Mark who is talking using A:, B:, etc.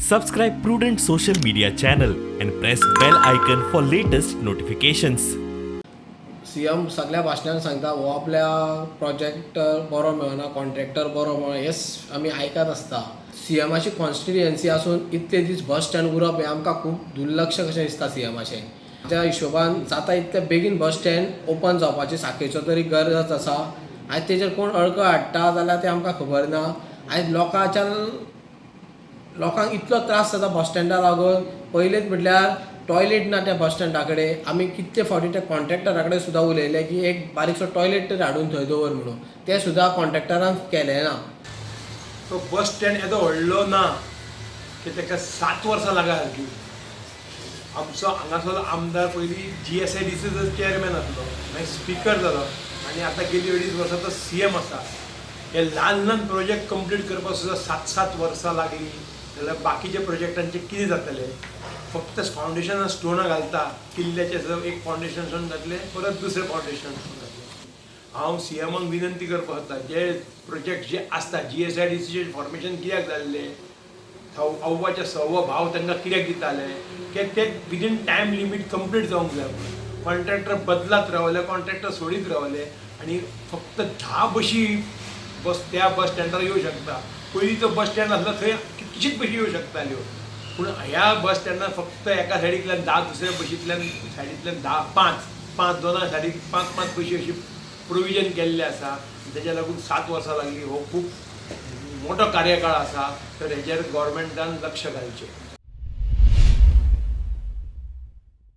A: Subscribe Prudent Social Media channel and press bell icon for latest notifications.
B: CM सगळ्या भाशणान सांगता हो आपल्या project बरो मेळना, कॉन्ट्रॅक्टर बरो मेळना, हें आमी आयकत आसता. सीएमाची कॉन्स्टिट्युएन्सी आसून इतले दीस बस स्टँड उरप हें आमकां खूब दुर्लक्ष कशें दिसता सीएमाचें. त्या हिशोबान जाता इतले बेगीन बस स्टँड ओपन जावपाची साखळेचो तरी गरज आसा. आयज तेजेर कोण अडखळ हाडटा जाल्यार तें आमकां खबर ना. आयज लोकांक इतलो त्रास जाता बस स्टँडा लागून. पयलींच म्हटल्यार टॉयलेट ना त्या बस स्टँडा कडेन. आमी कितले फावटी त्या कॉन्ट्रॅक्टरा कडेन सुद्दां उलयले की एक बारीकसो टॉयलेट तरी हाडून थंय दवर म्हणून, तें सुद्दां कॉन्ट्रॅक्टरान केलें ना.
C: तो बस स्टँड येदो व्हडलो ना की ताका 7 वर्सां लागा सारकी. आमचो हांगासर आमदार पयलीं GSIDCचो चेअरमॅन आसलो, मागीर स्पिकर जालो आनी आतां गेली 2.5 वर्सां तो CM आसा. हे ल्हान ल्हान प्रोजेक्ट कंप्लीट करपाक सुद्दां 7-7 वर्सां लागलीं जाल्यार बाकीच्या प्रोजेक्टांचें कितें जातलें? फक्त फावंडेशनां स्टोनां घालता, किल्ल्याचें सुद्दां एक फावंडेशन स्टोन घातलें, परत दुसरें फावंडेशन स्टोन घातलें. हांव CMाक विनंती करपाक सोदता, जे प्रोजेक्ट जे आसता GSIDCचें फॉर्मेशन कित्याक जाल्लें, अव्वाच्या सव्वा भाव तांकां कित्याक दिताले, की ते विदीन टायम लिमीट कंप्लीट जावंक जाय. कॉन्ट्रॅक्टर बदलात रावले, कॉन्ट्रॅक्टर सोडीत रावले आनी फक्त 10 बशी बस त्या बस स्टँडार येवं शकता. पयलीं तो बस स्टँड आसलो थंय कितकीशीच बशी येवं शकताल्यो, पूण ह्या बस स्टँडार फक्त एका सायडींतल्यान 10, दुसऱ्या बशींतल्यान सायडींतल्यान 10, 5 5, दोना सायडीक 5 5 बशी अशी प्रोविजन केल्लें आसा. तेज्या लागून 7 वर्सां लागलीं. हो खूब मोठो कार्यकाळ आसा, तर हेजेर गोवोरमेंटान लक्ष घालचें.